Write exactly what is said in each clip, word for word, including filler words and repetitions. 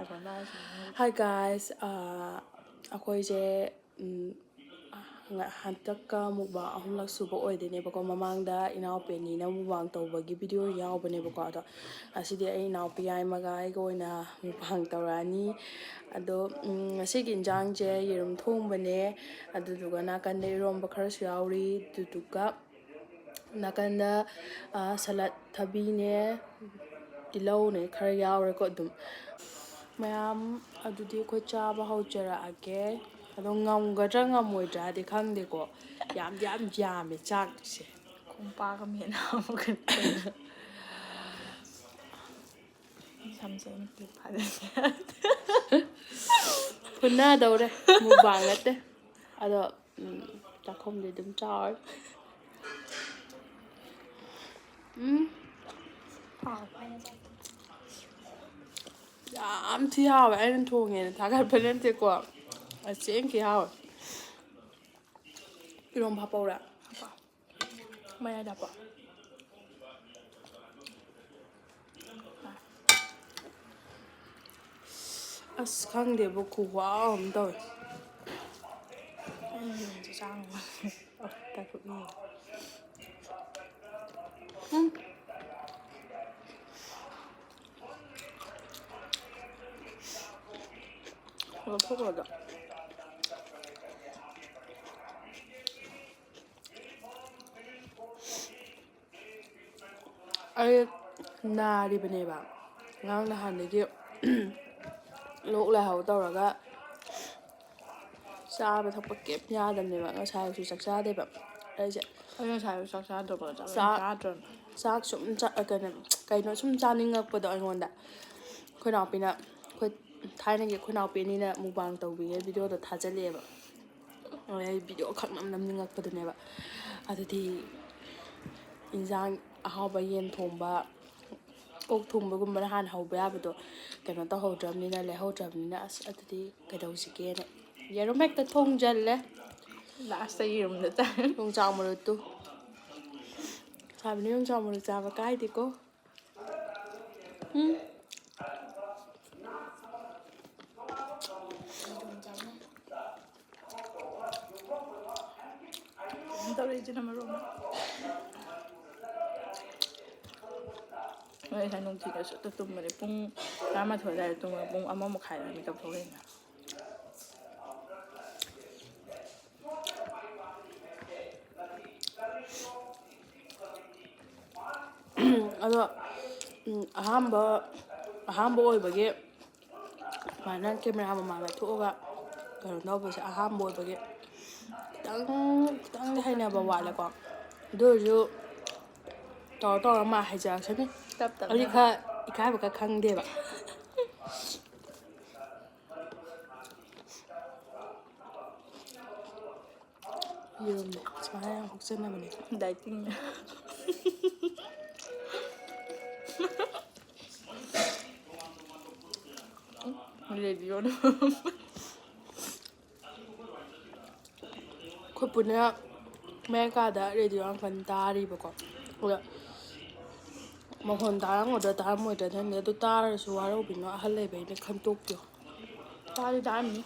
Hi guys, ꯑꯩꯈꯣꯏꯁꯦ ꯎꯝ, ꯉ- ꯍꯟꯗꯛꯀ mukbang ꯑꯍꯨꯝꯂꯛ ꯁꯨꯕ ꯑꯣꯏꯗꯣꯏꯅꯦꯕꯀꯣ꯫ ꯃꯃꯥꯡꯗ ꯏꯅꯥꯎꯄꯤ ꯑꯅꯤꯅ ꯃꯨꯛꯕꯥꯡ ꯇꯧꯕꯒꯤ ꯚꯤꯗꯤꯑꯣ ꯌꯥꯎꯕꯅꯦꯕꯀꯣ꯫ ꯑꯗꯣ ꯉꯁꯤꯗꯤ ꯑꯩ ꯏꯅꯥꯎꯄꯤ ꯌꯥꯏꯃꯒ ꯑꯩꯒ ꯑꯣꯏꯅ ꯃꯨꯛꯕꯥꯡ ꯇꯧꯔꯛꯑꯅꯤ꯫ ꯑꯗꯣ ꯎꯝ, ꯉꯁꯤꯒꯤ ꯏꯟꯖꯥꯡꯁꯦ ꯌꯦꯔꯨꯝ ꯊꯣꯡꯕꯅꯦ, ꯑꯗꯨꯗꯨꯒ ꯅꯥꯀꯟꯗ ꯏꯔꯣꯝꯕ ꯈꯔꯁꯨ ꯌꯥꯎꯔꯤ꯫ ꯑꯗꯨꯗꯨꯒ ꯅꯥꯀꯟꯗ ꯁꯂꯠ, ꯊꯕꯤꯅꯦ, ꯇꯤꯜꯍꯧꯅꯦ, ꯈꯔ ꯌꯥꯎꯔꯦꯀꯣ꯫ ꯑꯗꯨꯝ ꯃꯌꯥꯝ ꯑꯗꯨꯗꯤ ꯑꯩꯈꯣꯏ ꯆꯥꯕ ꯍꯧꯖꯔꯛꯑꯒꯦ꯫ ꯑꯗꯣ ꯉꯝꯒꯗ꯭ꯔꯥ ꯉꯝꯃꯣꯏꯗ꯭ꯔꯥꯗꯤ ꯈꯪꯗꯦꯀꯣ꯫ ꯌꯥꯝꯗꯤ ꯌꯥꯝ ꯌꯥꯝꯃꯦ ꯆꯥꯛꯁꯦ꯫ ꯈꯣꯡꯄꯥꯛ ꯑꯃ ꯍꯦꯟꯅ ꯍꯥꯝꯃꯒ ꯁꯝꯁꯦ ꯑꯩꯅ ꯀ꯭ꯂꯤꯞ ꯐꯥꯖꯤꯜꯂꯦ꯫ ꯐꯨꯅꯗꯧꯔꯦ꯫ ꯃꯨꯛꯕꯥꯡ ꯅꯠꯇꯦ꯫ ꯑꯗꯣ ꯎꯝ, ꯆꯥꯛꯈꯨꯝꯗꯤ ꯑꯗꯨꯝ ꯆꯥꯎꯔꯦ꯫ ꯎꯝ꯫ ꯌꯥꯝ ꯊꯤ ꯍꯥꯎꯋꯦ꯫ ꯑꯩꯅ ꯊꯣꯡꯉꯦꯅ ꯊꯥꯒꯠꯄ ꯅꯠꯇꯦꯀꯣ꯫ ꯑꯁꯦꯡꯀꯤ ꯍꯥꯎꯋꯦ꯫ ꯏꯔꯣꯝ ꯍꯥꯞꯄꯧꯔꯥ? ꯃꯌꯥꯏꯗ ꯍꯥꯞꯄꯣ꯫ ꯑꯁ, ꯈꯪꯗꯦꯕꯣ, ꯈꯨꯍꯥꯎ ꯑꯃ ꯇꯧꯋꯦ꯫ ꯑꯩ ꯌꯦꯟꯁꯦ ꯆꯥ ꯉꯝꯃꯣꯏ꯫ ꯑꯣ, ꯇꯥꯏ ꯈꯨꯠꯅꯤ꯫ ꯎꯝ꯫ ꯂꯧꯊꯣꯛꯈ꯭ꯔꯣ ꯑꯗꯣ꯫ ꯑꯩ ꯅꯥꯔꯤꯕꯅꯦꯕ꯫ ꯉꯔꯥꯡ ꯅꯍꯥꯟꯗꯒꯤ ꯂꯣꯛ ꯂꯥꯏꯍꯧ ꯇꯧꯔꯒ ꯆꯥꯕ ꯊꯛꯄ ꯀꯩꯝ ꯌꯥꯗꯕꯅꯦꯕ꯫ ꯉꯁꯥꯏꯁꯨ ꯆꯥꯛ ꯆꯥꯗꯦꯕ ꯑꯩꯁꯦ꯫ ꯑꯩ ꯉꯁꯥꯏꯁꯨ ꯆꯥꯛ ꯆꯥꯗ꯭ꯔꯕꯣ? ꯆꯥꯛ ꯆꯥꯛ ꯆꯥꯗ꯭ꯔꯕꯅꯦ꯫ ꯆꯥꯛ ꯁꯨꯝ ꯆꯥ-, ꯀꯩꯅꯣ, ꯀꯩꯅꯣ ꯁꯨꯝ ꯆꯥꯅꯤꯡꯉꯛꯄꯗꯣ ꯑꯩꯉꯣꯟꯗ꯫ ꯑꯩꯈꯣꯏ ꯏꯅꯥꯎꯄꯤꯅ, ꯑꯩꯈꯣꯏ ꯊꯥꯏꯅꯒꯤ ꯑꯩꯈꯣꯏ ꯏꯅꯥꯎꯄꯤ ꯑꯅꯤꯅ ꯃꯨꯛꯕꯥꯡ ꯇꯧꯕꯤꯒꯦ ꯚꯤꯗꯤꯑꯣꯗꯣ ꯊꯥꯖꯤꯜꯂꯛꯑꯦꯕ꯫ ꯑꯗꯩ ꯑꯩ ꯚꯤꯗꯤꯑꯣ ꯈꯛ ꯅꯝ ꯅꯝꯅꯤꯡꯉꯛꯄꯗꯨꯅꯦꯕ꯫ ꯑꯗꯨꯗꯤ ꯏꯟꯖꯥꯡ ꯑꯍꯥꯎꯕ, ꯌꯦꯟ ꯊꯣꯡꯕ, ꯑꯣꯛ ꯊꯣꯡꯕꯒꯨꯝꯕꯅ ꯍꯥꯟꯅ ꯍꯧꯕ ꯌꯥꯕꯗꯣ ꯀꯩꯅꯣ ꯇꯧꯍꯧꯗ꯭ꯔꯕꯅꯤꯅ, ꯂꯩꯍꯧꯗ꯭ꯔꯕꯅꯤꯅ, ꯑꯁ ꯑꯗꯨꯗꯤ ꯀꯩꯗꯧꯁꯤꯒꯦꯅ ꯌꯦꯔꯨꯝ ꯍꯦꯛꯇ ꯊꯣꯡꯖꯜꯂꯦ꯫ ꯂꯥꯁꯇ ꯌꯦꯔꯨꯝꯗ ꯇꯥꯏ꯫ ꯌꯣꯡꯆꯥꯛ ꯃꯔꯨꯇꯨ꯫ ꯁꯥꯕꯤꯅ ꯌꯣꯡꯆꯥꯛ ꯃꯔꯨ ꯆꯥꯕ ꯀꯥꯏꯗꯦꯀꯣ꯫ ꯎꯝ꯫ ꯁꯤꯅ ꯃꯔꯣꯜ ꯑꯃ꯫ ꯑꯩ ꯉꯁꯥꯏ ꯅꯨꯡꯊꯤꯜꯗ ꯁꯨꯠꯇ ꯇꯨꯝꯕꯅꯦ꯫ ꯄꯨꯡ ꯇꯔꯥꯃꯥꯊꯣꯏ ꯑꯗꯨꯋꯥꯏꯗ ꯇꯨꯝꯃꯒ ꯄꯨꯡ ꯑꯃ ꯃꯈꯥꯏꯗ ꯃꯤꯀꯞ ꯊꯣꯛꯂꯛꯏꯅꯦ꯫ ꯑꯗꯣ, ꯎꯝ, ꯑꯍꯥꯝꯕ, ꯑꯍꯥꯝꯕ ꯑꯣꯏꯕꯒꯤ ꯁꯨꯃꯥꯏꯅ ꯀꯦꯃꯦꯔꯥ ꯃꯃꯥꯡꯗ ꯊꯣꯛꯑꯒ ꯀꯩꯅꯣ ꯇꯧꯕꯁꯦ ꯑꯍꯥꯝꯕ ꯑꯣꯏꯕꯒꯤ ꯈꯤꯇꯪ, ꯈꯤꯇꯪꯗꯤ ꯍꯩꯅꯕ ꯋꯥꯠꯂꯦꯀꯣ꯫ ꯑꯗꯨ ꯑꯣꯏꯔꯁꯨ ꯇꯧꯔ ꯇꯧꯔ ꯃꯥ ꯍꯩꯖꯔꯛꯁꯅꯤ꯫ ꯇꯞ ꯇꯞꯅ꯫ ꯑꯩꯗꯤ ꯈꯔ ꯏꯀꯥꯏꯕ ꯈꯔ ꯈꯪꯗꯦꯕ꯫ ꯌꯦꯔꯨꯝꯅꯦ꯫ ꯁꯨꯃꯥꯏꯅ ꯌꯥꯝ ꯍꯣꯡꯆꯠꯅꯕꯅꯦ꯫ Dieting꯫ ꯔꯦꯗꯤꯑꯣꯅ꯫ ꯑꯩꯈꯣꯏ ꯄꯨꯅ ꯃꯌꯥꯏ ꯀꯥꯗ ꯔꯦꯗꯤꯑꯣ ꯌꯥꯝ ꯀꯟꯅ ꯇꯥꯔꯤꯕꯀꯣ꯫ ꯑꯗ ꯃꯈꯣꯟ ꯇꯥꯔꯝꯒꯗ꯭ꯔꯥ ꯇꯥꯔꯝꯃꯣꯏꯗ꯭ꯔꯥ ꯈꯪꯗꯦ꯫ ꯑꯗꯨ ꯇꯥꯔꯁꯨ ꯋꯥꯔꯧꯕꯤꯅꯣ, ꯑꯍꯜ ꯂꯩꯕꯩꯅꯦ, ꯈꯟꯇꯣꯛꯄꯤꯌꯣ꯫ ꯇꯥꯗꯤ ꯇꯥꯔꯝꯅꯤ꯫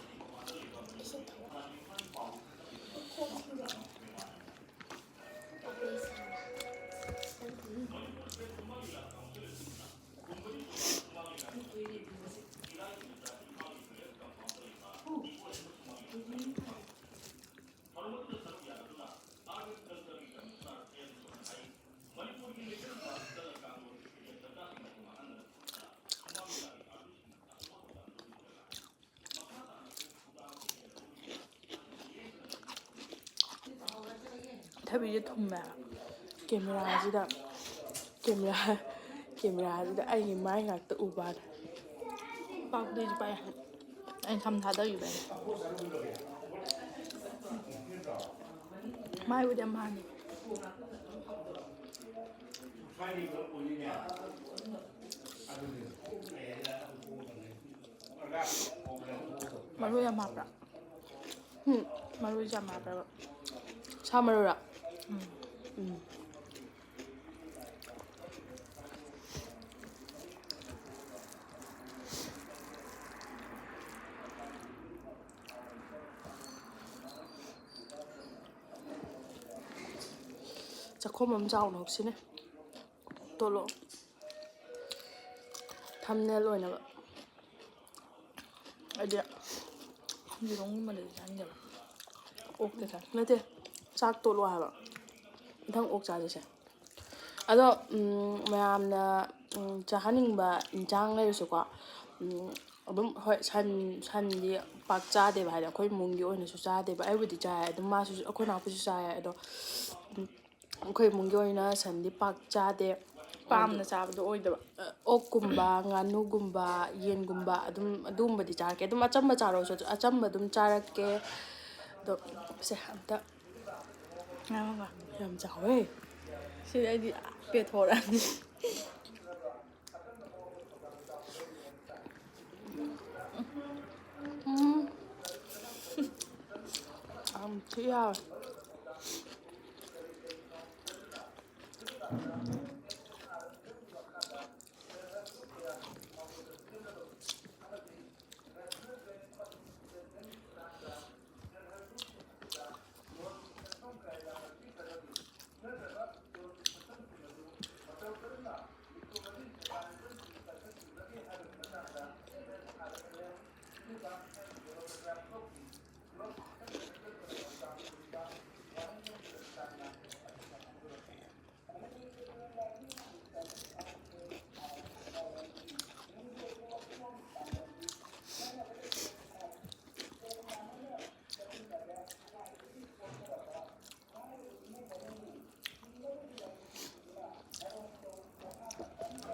ꯊꯕꯤꯁꯦ ꯊꯨꯝꯃꯦ꯫ ꯀꯦꯃꯦꯔꯥꯁꯤꯗ, ꯀꯦꯃꯦꯔꯥ, ꯀꯦꯃꯦꯔꯥꯁꯤꯗ ꯑꯩꯒꯤ ꯃꯥꯏ ꯉꯥꯛꯇ ꯎꯕ ꯋꯥꯅꯦ꯫ ꯄꯥꯛꯇꯣꯏꯁꯨ ꯄꯥꯛꯑꯦ꯫ ꯑꯩꯅ ꯁꯝ ꯊꯥꯗꯈꯤꯕꯩꯅꯦ꯫ ꯃꯥꯏꯕꯨꯗꯤ ꯌꯥꯝ ꯃꯥꯜꯂꯤ꯫ ꯃꯔꯣꯏ ꯌꯥꯝ ꯍꯥꯞꯄ꯭ꯔꯥ? ꯎꯝ꯫ ꯃꯔꯣꯏꯁꯦ ꯌꯥꯝ ꯍꯥꯞꯄ꯭ꯔꯕ? ꯁꯥ ꯃꯔꯣꯏꯔꯣ? ꯎꯝ꯫ ꯎꯝ꯫ ꯆꯥꯛꯈꯣꯝ ꯑꯃ ꯆꯥꯎꯅ ꯍꯧꯁꯤꯅꯦ꯫ ꯇꯣꯠꯂꯣ꯫ ꯊꯝꯅꯦꯜ ꯑꯣꯏꯅꯕ꯫ ꯑꯩꯗꯤ ꯌꯦꯔꯨꯝꯒꯨꯝꯕꯗꯗꯤ ꯆꯥꯅꯤꯡꯗꯕ꯫ ꯑꯣꯛꯇ ꯆꯥꯅꯤꯡꯉꯦ꯫ ꯅꯠꯇꯦ, ꯆꯥꯛ ꯇꯣꯠꯂꯣ ꯍꯥꯏꯕ꯫ ꯃꯊꯪ ꯑꯣꯛ ꯆꯥꯗꯣꯏꯁꯦ꯫ ꯑꯗꯣ, ꯎꯝ, ꯃꯌꯥꯝꯅ, ꯎꯝ, ꯆꯥꯍꯟꯅꯤꯡꯕ ꯏꯟꯁꯥꯡ ꯂꯩꯔꯁꯨꯀꯣ, ꯎꯝ, ꯑꯗꯨꯝ, ꯍꯣꯏ, ꯁꯟ, ꯁꯟꯗꯤ ꯄꯥꯛ ꯆꯥꯗꯦꯕ, ꯍꯥꯏꯗꯤ ꯑꯩꯈꯣꯏ ꯏꯃꯨꯡꯒꯤ ꯑꯣꯏꯅꯁꯨ ꯆꯥꯗꯦꯕ꯫ ꯑꯩꯕꯨꯗꯤ ꯆꯥꯏ, ꯑꯗꯨꯝ ꯃꯥꯁꯨ, ꯑꯩꯈꯣꯏ ꯏꯅꯥꯎꯄꯤꯁꯨ ꯆꯥꯏ꯫ ꯑꯗꯣ, ꯎꯝ, ꯑꯩꯈꯣꯏ ꯏꯃꯨꯡꯒꯤ ꯑꯣꯏꯅ ꯁꯟꯗꯤ ꯄꯥꯛ ꯆꯥꯗꯦ꯫ ꯄꯥꯝꯅ ꯆꯥꯕꯗꯣ ꯑꯣꯏꯗꯕ꯫ ꯑ, ꯑꯣꯛꯀꯨꯝꯕ, ꯉꯥꯅꯨꯒꯨꯝꯕ, ꯌꯦꯟꯒꯨꯝꯕ, ꯑꯗꯨꯝ ꯑꯗꯨꯒꯨꯝꯕꯗꯤ ꯆꯥꯔꯛꯀꯦ꯫ ꯑꯗꯨꯝ ꯑꯆꯝꯕ ꯆꯥꯔꯛꯑꯣꯁꯨ, ꯑꯆꯝꯕ ꯑꯗꯨꯝ ꯆꯥꯔꯛꯀꯦ꯫ ꯑꯗꯣ ꯁꯦ ꯑꯝꯇ ꯉꯥꯏꯈꯣꯀꯣ꯫ ꯌꯥꯝ ꯆꯥꯎꯋꯦ꯫ ꯁꯤꯗꯤ ꯑꯩꯗꯤ ꯄꯦꯊꯣꯔꯛꯑꯅꯤ꯫ ꯎꯝ꯫ ꯌꯥꯝ ꯊꯤ ꯍꯥꯎꯋꯦ꯫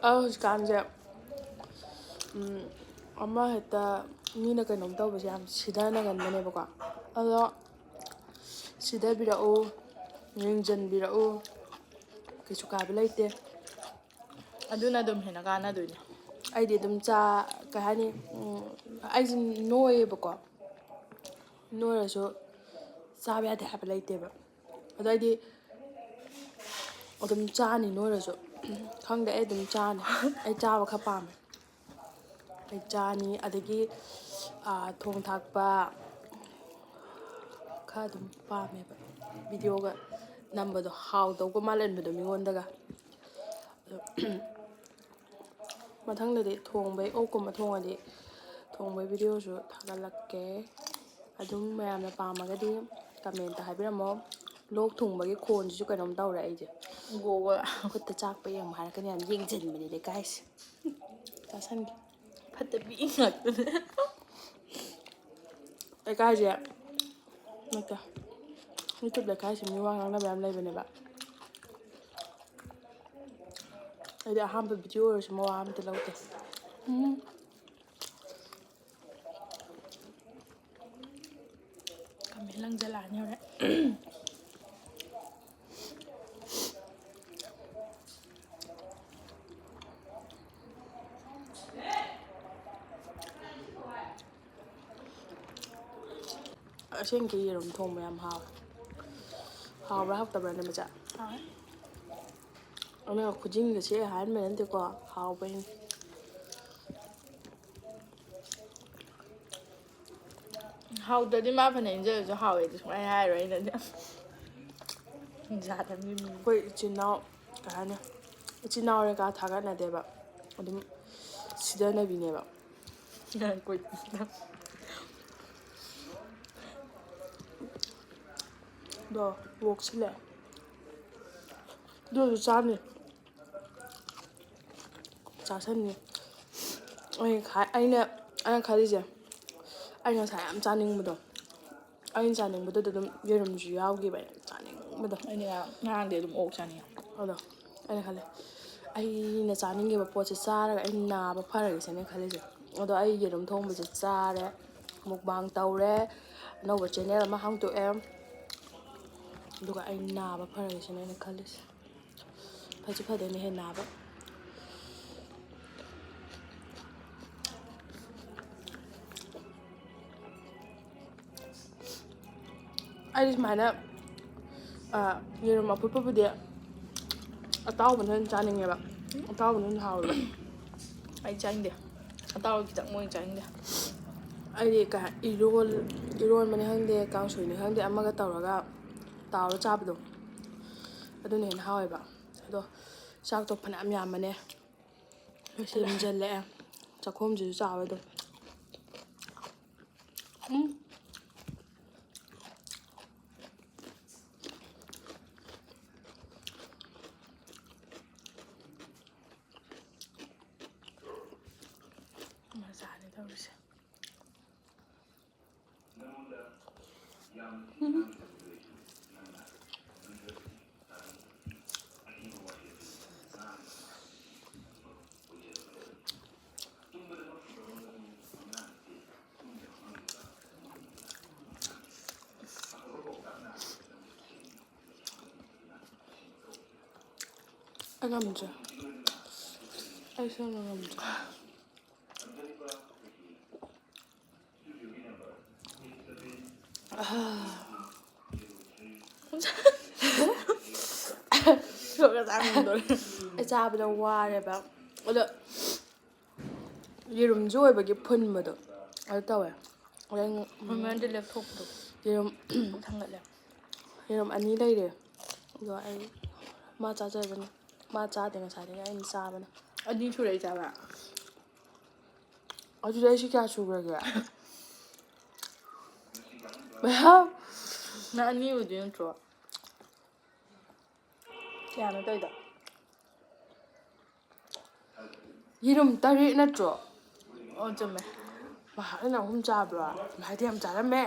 ꯑꯩ ꯍꯧꯖꯤꯛꯀꯥꯟꯁꯦ, ꯎꯝ, ꯑꯃ ꯍꯦꯛꯇ ꯃꯤꯅ ꯀꯩꯅꯣꯝ ꯇꯧꯕꯁꯦ ꯌꯥꯝ ꯁꯤꯊꯅꯒꯟꯕꯅꯦꯕꯀꯣ꯫ ꯑꯗꯣ ꯁꯤꯊꯕꯤꯔꯛꯎ, ꯌꯦꯡꯁꯤꯟꯕꯤꯔꯛꯎ, ꯀꯩꯁꯨ ꯀꯥꯏꯕ ꯂꯩꯇꯦ꯫ ꯑꯗꯨꯅ ꯑꯗꯨꯝ ꯍꯦꯟꯅ ꯀꯥꯟꯅꯗꯣꯏꯅꯦ꯫ ꯑꯩꯗꯤ ꯑꯗꯨꯝ ꯆꯥ-, ꯀꯩ ꯍꯥꯏꯅꯤ, ꯎꯝ, ꯑꯩꯁꯦ ꯅꯣꯏꯌꯦꯕꯀꯣ, ꯅꯣꯏꯔꯁꯨ ꯆꯥꯕ ꯌꯥꯗꯦ ꯍꯥꯏꯕ ꯂꯩꯇꯦꯕ꯫ ꯑꯗꯣ ꯑꯩꯗꯤ ꯑꯗꯨꯝ ꯆꯥꯅꯤ ꯅꯣꯏꯔꯁꯨ꯫ ꯈꯪꯗꯦ, ꯑꯩ ꯑꯗꯨꯝ ꯆꯥꯅꯤ꯫ ꯑꯩ ꯆꯥꯕ ꯈꯔ ꯄꯥꯝꯃꯦ꯫ ꯑꯩ ꯆꯥꯅꯤ꯫ ꯑꯗꯒꯤ, ꯑꯥ, ꯊꯣꯡ ꯊꯥꯛꯄ ꯈꯔ ꯑꯗꯨꯝ ꯄꯥꯝꯃꯦꯕ꯫ ꯚꯤꯗꯤꯑꯣꯒ ꯅꯝꯕꯗꯣ ꯍꯥꯎꯗꯧꯕ ꯃꯥꯜꯍꯟꯕꯗꯣ ꯃꯤꯉꯣꯟꯗꯒ꯫ ꯑꯗꯣ ꯃꯊꯪꯗꯗꯤ ꯊꯣꯡꯕꯩ, ꯑꯣꯛꯀꯨꯝꯕ ꯊꯣꯡꯉꯗꯤ ꯊꯣꯡꯕꯩ videoꯁꯨ ꯊꯥꯒꯠꯂꯛꯀꯦ꯫ ꯑꯗꯨꯝ ꯃꯌꯥꯝꯅ ꯄꯥꯝꯃꯒꯗꯤ commentꯇ ꯍꯥꯏꯕꯤꯔꯝꯃꯣ꯫ ꯂꯣꯛ ꯊꯨꯡꯕꯒꯤ ꯈꯣꯟꯁꯤꯁꯨ ꯀꯩꯅꯣꯝ ꯇꯧꯔꯦ ꯑꯩꯁꯦ꯫ ꯒꯣꯒꯣ꯫ ꯈꯨꯠꯇ ꯆꯥꯛꯄ ꯌꯦꯡꯕ ꯍꯥꯏꯔꯛꯀꯅꯤ, ꯌꯥꯝ ꯌꯦꯡꯁꯤꯟꯕꯅꯤ ꯂꯩꯀꯥꯏꯁꯦ꯫ ꯆꯥꯁꯟꯒꯦ꯫ ꯐꯠꯇꯕꯤ ꯉꯥꯛꯇꯅꯦ꯫ ꯂꯩꯀꯥꯏꯁꯦ ꯅꯠꯇꯦ, YouTube ꯂꯩꯀꯥꯏꯁꯦ ꯃꯤ ꯋꯥ ꯉꯥꯡꯅꯕ ꯌꯥꯝ ꯂꯩꯕꯅꯦꯕ꯫ ꯑꯩꯗꯤ ꯑꯍꯥꯟꯕ video ꯑꯣꯏꯔꯁꯨ ꯃꯋꯥ ꯑꯝꯇ ꯂꯧꯗꯦ꯫ ꯎꯝ꯫ ꯀꯃꯦꯟ ꯂꯪꯖꯜꯂꯛꯑꯅꯤ ꯍꯣꯔꯦꯟ꯫ ꯑꯁꯦꯡꯀꯤ ꯌꯦꯔꯨꯝ ꯊꯣꯡꯕ ꯌꯥꯝ ꯍꯥꯎꯋꯦ꯫ ꯍꯥꯎꯕ꯭ꯔꯥ ꯍꯥꯎꯇꯕ꯭ꯔꯥ ꯅꯃꯆꯥ? ꯍꯥꯎꯋꯦ꯫ ꯑꯗꯨꯒ ꯈꯨꯖꯤꯟꯒꯁꯦ ꯍꯥꯏꯍꯟꯕ ꯅꯠꯇꯦꯀꯣ, ꯍꯥꯎꯕꯩꯅꯤ꯫ ꯍꯥꯎꯇ꯭ꯔꯗꯤ ꯃꯥ ꯐꯅ ꯏꯟꯖꯔꯁꯨ ꯍꯥꯎꯋꯦꯗꯤ ꯁꯨꯡꯍꯥꯏ ꯍꯥꯏꯔꯣꯏ ꯑꯩꯅꯗꯤ꯫ ꯖꯥꯠ ꯑꯃꯅꯤ ꯃꯤ꯫ ꯑꯩꯈꯣꯏ ꯏꯆꯤꯟ ꯏꯅꯥꯎ ꯀꯩ ꯍꯥꯏꯅꯤ, ꯏꯆꯤꯟ ꯏꯅꯥꯎ ꯂꯩꯀꯥ ꯊꯥꯒꯠꯅꯗꯦꯕ, ꯑꯗꯨꯝ ꯁꯤꯗꯅꯕꯤꯅꯦꯕ꯫ ꯑꯗꯣ ꯄꯣꯛꯁꯤꯜꯂꯦ꯫ ꯑꯗꯨ ꯑꯣꯏꯔꯁꯨ ꯆꯥꯅꯤ꯫ ꯆꯥꯁꯟꯅꯤ꯫ ꯑꯩ ꯈꯥ-, ꯑꯩꯅ, ꯑꯩꯅ ꯈꯜꯂꯤꯁꯦ, ꯑꯩ ꯉꯁꯥꯏ ꯌꯥꯝ ꯆꯥꯅꯤꯡꯕꯗꯣ, ꯑꯩꯅ ꯆꯥꯅꯤꯡꯕꯗꯨꯗ ꯑꯗꯨꯝ ꯌꯦꯔꯨꯝꯁꯨ ꯌꯥꯎꯈꯤꯕ, ꯑꯩꯅ ꯆꯥꯅꯤꯡꯕꯗꯣ꯫ ꯑꯩꯗꯤ ꯉꯔꯥꯡ-, ꯉꯔꯥꯡꯗꯤ ꯑꯗꯨꯝ ꯑꯣꯛ ꯆꯥꯅꯤꯡꯉꯦ꯫ ꯑꯗꯣ ꯑꯩꯅ ꯈꯜꯂꯦ, ꯑꯩꯅ ꯆꯥꯅꯤꯡꯉꯤꯕ ꯄꯣꯠꯁꯦ ꯆꯥꯔꯒ ꯑꯩ ꯅꯥꯕ ꯐꯔꯒꯦ ꯁꯤꯅꯦ ꯈꯜꯂꯤꯁꯦ꯫ ꯑꯗꯣ ꯑꯩ ꯌꯦꯔꯨꯝ ꯊꯣꯡꯕꯁꯦ ꯆꯥꯔꯦ, mukbang ꯇꯧꯔꯦ, ꯑꯅꯧꯕ channel ꯑꯃ ꯍꯥꯡꯇꯣꯛꯑꯦ, ꯑꯗꯨꯒ ꯑꯩ ꯅꯥꯕ ꯐꯔꯒꯦ ꯁꯤꯅꯦ ꯑꯩꯅ ꯈꯜꯂꯤꯁꯦ꯫ ꯐꯁꯨ ꯐꯗꯣꯏꯅꯦ ꯍꯦ ꯅꯥꯕ꯫ ꯑꯩꯗꯤ ꯁꯨꯃꯥꯏꯅ, ꯑ, ꯌꯦꯔꯨꯝ ꯑꯐꯨꯠꯄꯕꯨꯗꯤ ꯑꯇꯥꯎꯕꯅ ꯍꯦꯟꯅ ꯆꯥꯅꯤꯡꯉꯦꯕ꯫ ꯑꯇꯥꯎꯕꯅ ꯍꯦꯟꯅ ꯍꯥꯎꯋꯦꯕ꯫ ꯑꯩ ꯆꯥꯅꯤꯡꯗꯦ꯫ ꯑꯇꯥꯎꯕ ꯈꯤꯇꯪ ꯃꯣꯏ ꯆꯥꯅꯤꯡꯗꯦ꯫ ꯑꯩꯗꯤ ꯀꯩ ꯍꯥꯏ-, ꯏꯔꯣꯜ-, ꯏꯔꯣꯟꯕꯅꯤ ꯈꯪꯗꯦ, ꯀꯥꯡꯁꯣꯏꯅꯤ ꯈꯪꯗꯦ, ꯑꯃꯒ ꯇꯧꯔꯒ ꯇꯥꯎꯔ ꯆꯥꯕꯗꯣ, ꯑꯗꯨꯅ ꯍꯦꯟꯅ ꯍꯥꯎꯋꯦꯕ꯫ ꯑꯗꯣ ꯆꯥꯛꯇꯣ ꯐꯅꯌꯥꯝ ꯌꯥꯝꯕꯅꯦ꯫ ꯂꯣꯏꯁꯤꯜꯂꯦ꯫ ꯂꯣꯏꯁꯤꯜꯂꯝꯖꯜꯂꯛꯑꯦ꯫ ꯆꯥꯛꯈꯣꯝꯁꯤꯁꯨ ꯆꯥꯎꯋꯦ ꯑꯗꯨꯝ꯫ ꯎꯝ꯫ ꯃꯖꯥꯅꯤ ꯇꯧꯔꯤꯁꯦ꯫ ꯑꯩ ꯉꯝꯗ꯭ꯔꯦ꯫ ꯑꯩ ꯁꯦꯝꯕ ꯉꯝꯗ꯭ꯔꯦ꯫ ꯁꯣꯛꯂ ꯆꯥ ꯉꯝꯗꯣꯔꯦ꯫ ꯑꯩ ꯆꯥꯕꯗ ꯋꯥꯔꯦꯕ꯫ ꯑꯗꯣ ꯌꯦꯔꯨꯝꯁꯨ ꯑꯣꯏꯕꯒꯤ ꯐꯨꯟꯕꯗꯣ ꯑꯗꯨ ꯇꯧꯋꯦ꯫ ꯑꯗꯩ ꯃꯃꯜꯗꯤ ꯂꯦꯞꯊꯣꯛꯄꯗꯣ ꯌꯦꯔꯨꯝ ꯄꯨꯛ ꯊꯟꯒꯠꯂꯦ꯫ ꯌꯦꯔꯨꯝ ꯑꯅꯤ ꯂꯩꯔꯦ꯫ ꯑꯗꯣ ꯑꯩ ꯃꯥ ꯆꯥꯖꯕꯅꯤ꯫ ꯃꯥ ꯆꯥꯗꯦ ꯉꯁꯥꯏꯗꯒꯤ, ꯑꯩꯅ ꯆꯥꯕꯅꯦ꯫ ꯑꯅꯤ ꯁꯨꯔꯦ ꯑꯩ ꯆꯥꯕ꯫ ꯑꯗꯨꯗꯤ ꯑꯩꯁꯤ ꯀꯌꯥ ꯁꯨꯈ꯭ꯔꯒꯦ? ꯃꯌꯥꯝ꯫ ꯅꯪ ꯑꯅꯤ ꯑꯣꯏꯗꯣꯏ ꯅꯠꯇ꯭ꯔꯣ? ꯀꯌꯥꯅꯣ ꯇꯧꯔꯤꯗꯣ? ꯌꯦꯔꯨꯝ ꯇꯔꯦꯠ ꯅꯠꯇ꯭ꯔꯣ? ꯑꯣ, ꯆꯨꯝꯃꯦ꯫ ꯃꯥ, ꯑꯩꯅ ꯑꯍꯨꯝ ꯆꯥꯕ꯭ꯔꯣ? ꯃꯥꯗꯤ ꯌꯥꯝ ꯆꯥꯔꯝꯃꯦ꯫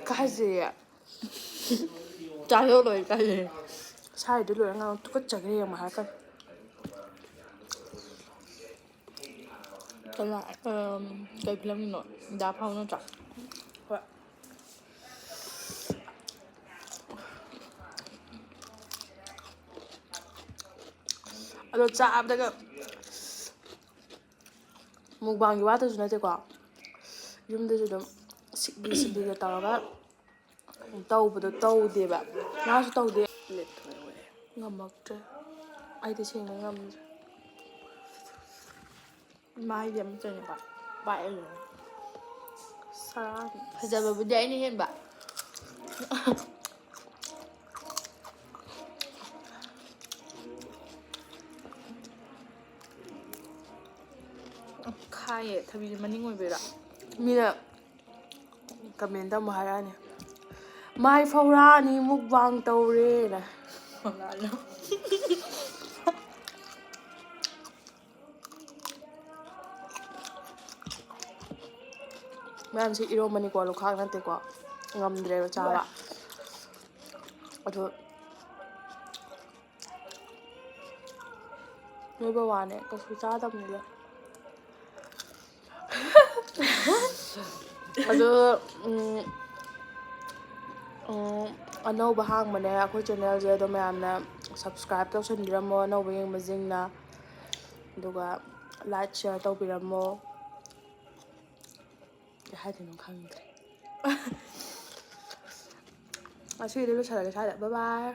ꯀꯥꯏꯖꯩꯌꯦ꯫ ꯆꯥꯔꯣ ꯂꯣꯏ ꯀꯥꯏꯖꯩꯌꯦ꯫ ꯁꯥꯏꯗ ꯂꯣꯏꯔ ꯉꯥꯡ ꯇꯨꯀꯠꯆꯈ꯭ꯔꯦ ꯌꯦꯡꯉꯣ ꯍꯥꯏꯔꯛꯀꯅꯤ꯫ ꯀꯅꯥ, ꯑꯝ, ꯀꯩ ꯐꯤꯂꯝꯒꯤꯅꯣ? ꯗꯥ ꯐꯥꯎ ꯅꯠꯇ꯭ꯔꯣ? ꯍꯣꯏ꯫ ꯑꯗꯣ ꯆꯥꯕꯗꯒ ꯃꯨꯛꯕꯥꯡꯒꯤ ꯋꯥꯇꯁꯨ ꯅꯠꯇꯦꯀꯣ, ꯌꯨꯝꯗꯁꯨ ꯑꯗꯨꯝ ꯁꯤꯛꯂꯤ ꯁꯤꯛꯂꯤꯒ ꯇꯧꯔꯒ ꯇꯧꯕꯗꯣ ꯇꯧꯗꯦꯕ꯫ ꯃꯥꯁꯨ ꯇꯧꯗꯦ꯫ ꯂꯦꯞꯊꯣꯛꯑꯦ꯫ ꯉꯝꯃꯛꯇ꯭ꯔꯦ꯫ ꯑꯩꯗꯤ ꯁꯦꯡꯅ ꯉꯝꯗ꯭ꯔꯦ꯫ ꯃꯥꯏꯗꯤ ꯑꯃ ꯆꯪꯉꯦꯕ꯫ ꯄꯥꯛꯑꯦ ꯂꯣꯏꯅ꯫ ꯁꯔꯥ꯫ ꯐꯖꯕꯕꯨꯗꯤ ꯑꯩꯅ ꯍꯦꯟꯕ꯫ ꯍꯥꯏꯌꯦ, ꯊꯕꯤꯁꯦ ꯃꯅꯤꯡ ꯑꯣꯏꯕꯩꯔꯥ? ꯃꯤꯅ ꯀꯃꯦꯟꯇ ꯑꯃꯨꯛ ꯍꯥꯏꯔꯛꯑꯅꯤ, "ꯃꯥꯏ ꯐꯧꯔꯥꯅꯤ, ꯃꯨꯛꯕꯥꯡ ꯇꯧꯔꯦꯅ"꯫ ꯃꯌꯥꯝꯁꯤ ꯏꯔꯣꯝꯕꯅꯤꯀꯣ, ꯂꯨꯈꯥꯛ ꯅꯠꯇꯦꯀꯣ꯫ ꯉꯝꯗ꯭ꯔꯦꯕ ꯆꯥꯕ꯫ ꯑꯗꯣ ꯅꯣꯏꯕ ꯋꯥꯅꯦ, ꯀꯩꯁꯨ ꯆꯥꯗꯕꯅꯤꯗ꯫ ꯑꯗꯣ, ꯎꯝ, ꯎꯝ, ꯑꯅꯧꯕ ꯍꯥꯡꯕꯅꯦ ꯑꯩꯈꯣꯏ ꯆꯦꯅꯦꯜꯁꯦ, ꯑꯗꯣ ꯃꯌꯥꯝꯅ ꯁꯕꯁꯀ꯭ꯔꯥꯏꯞ ꯇꯧꯁꯟꯕꯤꯔꯝꯃꯣ, ꯑꯅꯧꯕ ꯌꯦꯡꯕꯁꯤꯡꯅ, ꯑꯗꯨꯒ ꯂꯥꯏꯛ, ꯁꯤꯌꯔ ꯇꯧꯕꯤꯔꯝꯃꯣ꯫ ꯀꯩ ꯍꯥꯏꯗꯣꯏꯅꯣ ꯈꯪꯗ꯭ꯔꯦ꯫ ꯉꯁꯤꯒꯤꯗꯤ ꯂꯣꯏꯁꯜꯂꯒꯦ ꯁ꯭ꯋꯥꯏꯗ꯫ ꯕꯥꯏ ꯕꯥꯏ꯫